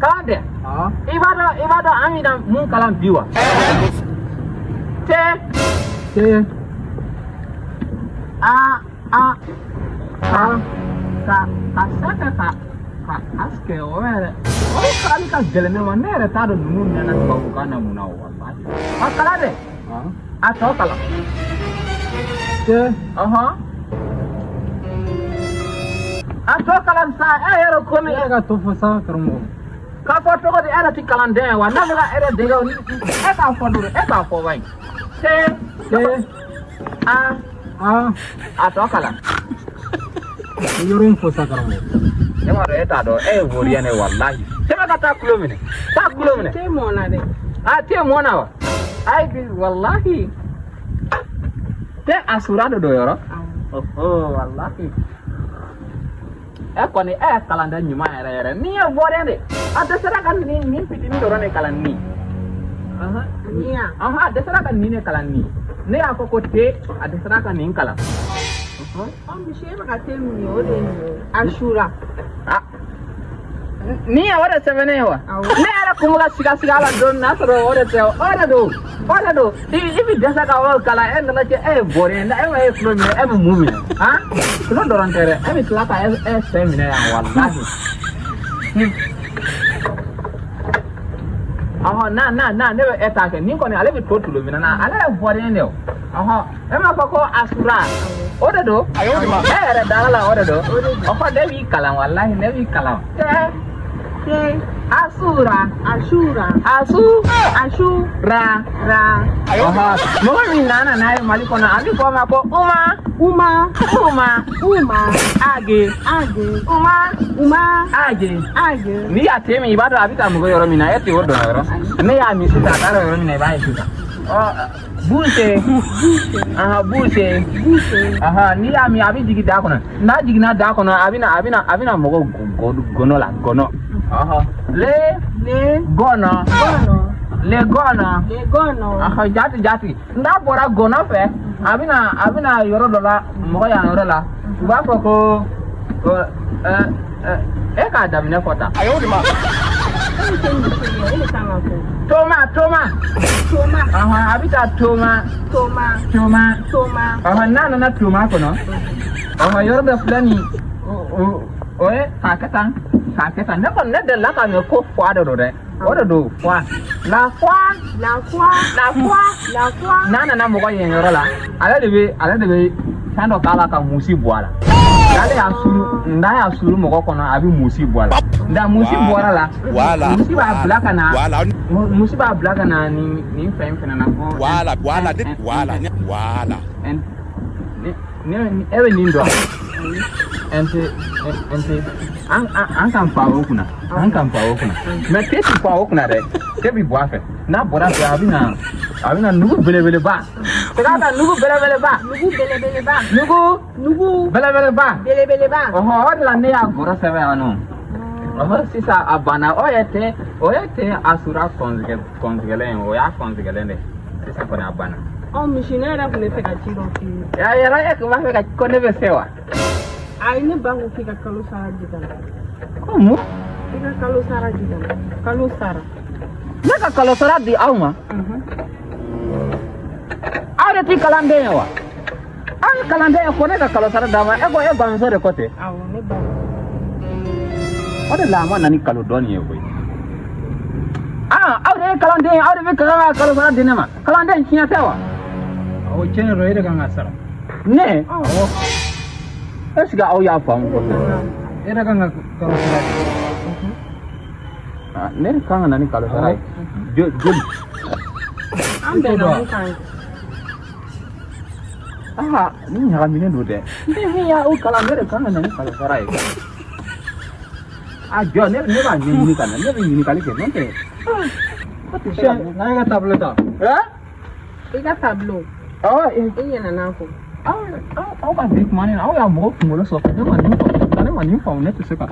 Kalan tɛ. I b'a dɔn an bɛna mun kalan bi wa? T. T. A A A ka ka se kɛ ka ka asike o yɛrɛ o kalanni ka gɛlɛn ne ma. Ne yɛrɛ t'a dɔn ninnu nana tubabukan na mun na o, walahi. A kalan dɛ, a tɔ kalan. T. Ɔhɔn, a tɔ kalan sa, e yɛrɛ ko ne. E ka to fɔ sa, karamɔgɔ. K'a fɔ tɔgɔ di? E yɛrɛ ti kalanden ye wa? N'a bɛ ka e yɛrɛ dege, e k'a fɔ dɔrɔn, e k'a fɔ wa? T. T. A. A. A tɔ kalan. I yɔrɔ in fɔ sa, karamɔgɔ. Ne m'a dɔn e t'a dɔn, e ye vaurien ye, walahi. Tɛmɛ ka taa kulo minɛ, taa kulo minɛ. Te mɔna dɛ. A te mɔna wa? Ayi bi, walahi, te a sura de don yɔrɔ. Oho, walahi, e kɔni e ye kalanden ɲuman yɛrɛ yɛrɛ. N'i ye vaurien de, a dɛsɛra ka nin fitinin dɔrɔn de kalan nin. Niya. Ɔhɔn, a dɛsɛra ka nin de kalan nin. Ne y'a fɔ ko te, a dɛsɛra ka nin kalan. Ɔ, misi, e bɛ ka te min ye, o de ye nin ye. Asura. Ah, nin ye o de sɛbɛnnen ye wa? Awɔ. Ne yɛrɛ kun bɛ ka siga siga a la don min n'a sɔrɔ o de tɛ, o de don, o de don. I bɛ dɛsɛ ka o kalan, e nana kɛ e ye vaurien ye, e ma e tulo minɛ, e bɛ mun minɛ? Han, tulo dɔrɔn tɛ dɛ, e bɛ tila ka e sɛn minɛ yan, walahi. Ɔhɔn, na na na, ne bɛ e ta kɛ nin kɔni, ale bɛ to tulo minɛ na, ale ye vaurien de ye o. Ɔhɔn, e m'a fɔ ko asura, o de don. E yɛrɛ dara la, o de don. Ɔhɔn, ne b'i kalan, walahi, ne b'i kalan. Tɛ. Te. Asura. Asura. Asu. Asu. Ra. Ra. Ɔhɔn, mɔgɔ min nana n'a ye Mali kɔnɔ, a bɛ fɔ o ma ko Uma. Uma. Uma. Uma. Age. Age. Uma. Uma. Age. Age. N'i y'a te min, i b'a dɔn a bɛ taa mɔgɔ yɔrɔ min na, e tɛ o dɔn yɔrɔ. Ne y'a min sisan, a taara yɔrɔ min na, i b'a ye sisan. Ɔ, buse. Aha, buse. Buse. Aha, n'i y'a min, a bɛ jigin da kɔnɔ. N'a jiginna da kɔnɔ, a bɛna mɔgɔ gɔnɔ la, gɔnɔ. Ɔhɔ, le. Le. Gɔnɔ. Gɔnɔ. Le gɔnɔ. Le gɔnɔ. Aha, jati jati, n'a bɔra gɔnɔ fɛ, a bɛna yɔrɔ dɔ la, mɔgɔ yan yɔrɔ la, u b'a fɔ ko ɔ, ɛ ɛ e k'a daminɛ fɔ tan. E bɛ se misi ye, e de kan ka fɔ. Toma, toma. Toma. Ɔhɔn, a bɛ taa toma. Toma. Toma. Toma. Ɔhɔn, n'a nana toma kɔnɔ, ɔhɔn, yɔrɔ dɔ filɛ nin, o ye k'a kɛ tan, k'a kɛ tan. Ne kɔni, ne delila k'a mɛn ko foi de don dɛ, o de don, foi, la foi. La foi. La foi. La foi. N'a nana mɔgɔ yen yɔrɔ la, ale de bɛ fɛn dɔ k'a la ka musi bɔ a la. N'ale y'a suru, n'a y'a suru mɔgɔ kɔnɔ, a bɛ musi bɔ a la. Nka musi bɔra la, Voilà. musi b'a bila ka na. Voilà. Musi b'a bila ka na nin fɛn in fɛnɛ na ko. Voilà, voilà, voilà, voilà. Ne e bɛ nin dɔn? N tɛ an kan fa o kunna, an kan fa o kunna, mais te ti fa o kunna dɛ, te bi bɔ a fɛ. N'a bɔra a fɛ, a bɛ na nugu belebeleba. Segin a kan, nugu belebeleba. Nugu belebeleba. Nugu. Nugu. Belebeleba. Belebeleba. Ɔhɔn, o de la ne y'a gɔrɔ sɛbɛn yan nɔ. Ɔhɔn, sisan a banna. O ye te, o ye te asura kɔnsigɛlɛn ye, o y'a kɔnsigɛlɛn de. Sisan kɔni, a banna. Ɔ, misi, ne yɛrɛ tun bɛ fɛ ka ci dɔ f'i ye. Ya yɛrɛ, e tun b'a fɛ ka ko ne bɛ se wa? Ayi, ne ba ko k'i ka kalo sara di ka na. Ko mun? I ka kalo sara di ka na. Kalo sara. Ne ka kalo sara di aw ma? Aw de ti kalanden ye wa? Aw ye kalanden ye ko ne ka kalo sara d'a ma, e ko e bamuso de ko ten? Awɔ, ne ba. O de la a ma na ni kalo dɔɔni ye koyi. Aa, aw de ye kalanden ye, aw de bɛ ka kan ka kalo sara di ne ma. Kalanden tiɲɛ tɛ wa? Awɔ, tiɲɛ de don, e de kan ka sara. Ne? Awɔ. Est ce que aw y'a faamu kosɛbɛ? E de kan ka kalo sara di. Ah, ne de kan ka na ni kalo sara ye? Joli? An bɛnna mun kan? Aa, ni ɲagaminen don dɛ. Ne min y'aw kalan, ne de kan ka na ni kalo sara ye. A jɔ, ne b'a ɲɛɲini ka na, ne bɛ ɲininkali kɛ, n'o tɛ ko tɛ se ka. N'a ye ka tableau ta. Hein? I ka tableau. Awɔ. I ɲinɛna kɔ. Aw ka bi kuma ne na, aw y'a mɔgɔ kunkolo sɔrɔ. Ne ma nin faamu, ne ma nin faamu, ne tɛ se ka.